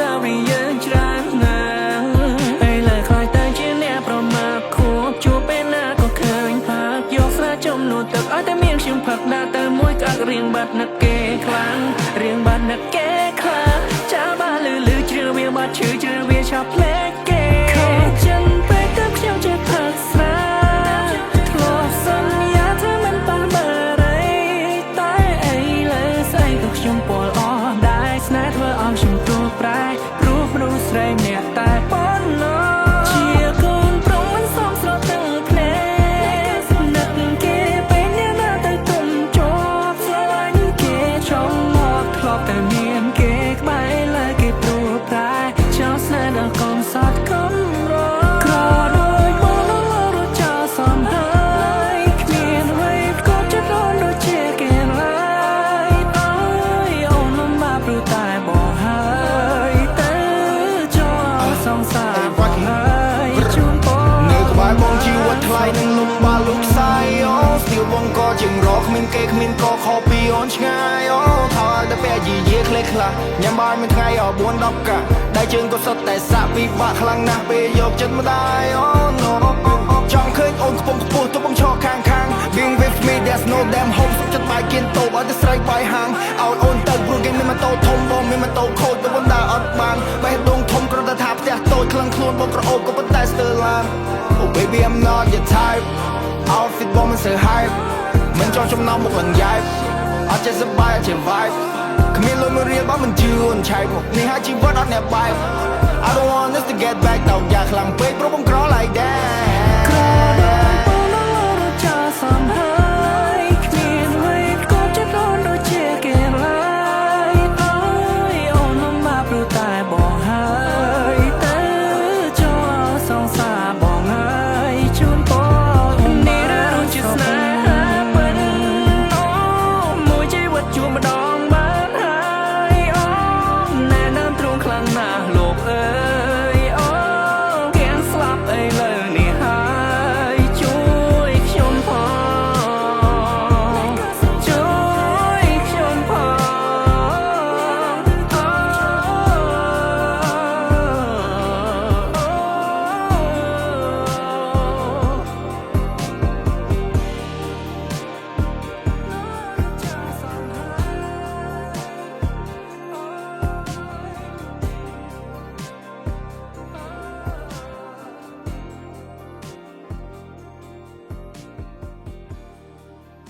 ស្វរីយ៍យើងច្រើនណាស់ឥឡូវខ្លាចទៅជាអ្នកប្រមាថខួបជួបពេលណាក៏ឃើញផាកយកស្រាចំនួនទឹកឲ្យតែមានខ្ញុំផឹកដាក់ទៅមួយក្អឹករៀងបាត់នឹកគេខ្លាំងរៀងបាត់នឹកគេខ្លាំងចាបាលឺលឺជ្រឿវាបាត់ឈឺជ្រឿវាឆាប់ភ្លេចគេខកចិនពេកទៅខ្ញុំចេះផឹកស្រាធ្លាប់សន្យាថាមិនប៉ះបារីតែអីលើស្អីក៏ខ្ញុំពលអស់ដែរស្នេហ៍ធ្វើឲ្យខ្ញុំទួប្រែព្រោះមនុស្សស្រីម្នាក់តែប៉ុណ្ណោះជាកូនប្រុសមិនសមស្រទាំងភ្នែកនឹកគេពេលអ្នកណាទៅទុំជាប់ស្រឡាញ់គេចង់មកធ្លាប់តែមានគេក្បែរលើគេព្រួប្រែចោលស្នេហ៍ដល់កុំសតកំរក្រដូចបងរត់ចោលសំហើយគ្មានអ្វីក៏ចិត្តរនដូចជាគេឡើយអើយអូនលំបាកព្រោះតែបងហើយទៅចោលសង្សារបងហើយជូនបង នៅក្បែរបងជីវិតថ្លៃនឹងលំបាកលោកខ្សែអូស្ទៀវបងក៏ជាងរកគ្មានគេគ្មានកខពីអូនឆ្ងាយអូថោតែពេលយីយាខ្លេះខ្លះញ៉ាំបាយមួយថ្ងៃអ4 10កាក់ដៃជើងក៏សុទ្ធតែសាក់ពិបាកខ្លាំងណាស់ពេលយកចិត្តម្ដាយអូ no ចង់ឃើញអូនខ្ពង់ខ្ពស់ទៅបងឈរខាងខាង Being with me, there's no damn hope សុខចិត្តបាយគៀនតូបឲ្យតែស្រែកបាយហាងឲ្យអូនទៅព្រោះគេមានម៉ូតូធំបងមានម៉ូតូខូចទៅបណ្ដាអត់បានបេះដូងធំគ្រាន់តែថាផ្ទះតូចក្លឹងខ្លួនបងក្រអូបក៏ប៉ុន្តែស្ទើរឡាន Oh baby, I'm not your type. Outfit បងមិនសូវ hype មិនចង់ចំណោមមុខឡើងយ៉ែបអត់ចេះសប្បាយអត់ចេះ vibe គ្មានលុយមួយរៀលបងមិនជឿអូនឆែកមកនេះហើយជីវិតអត់អ្នកបែប I don't want us to get back តោកយ៉ាខ្លាំងពេកព្រោះបង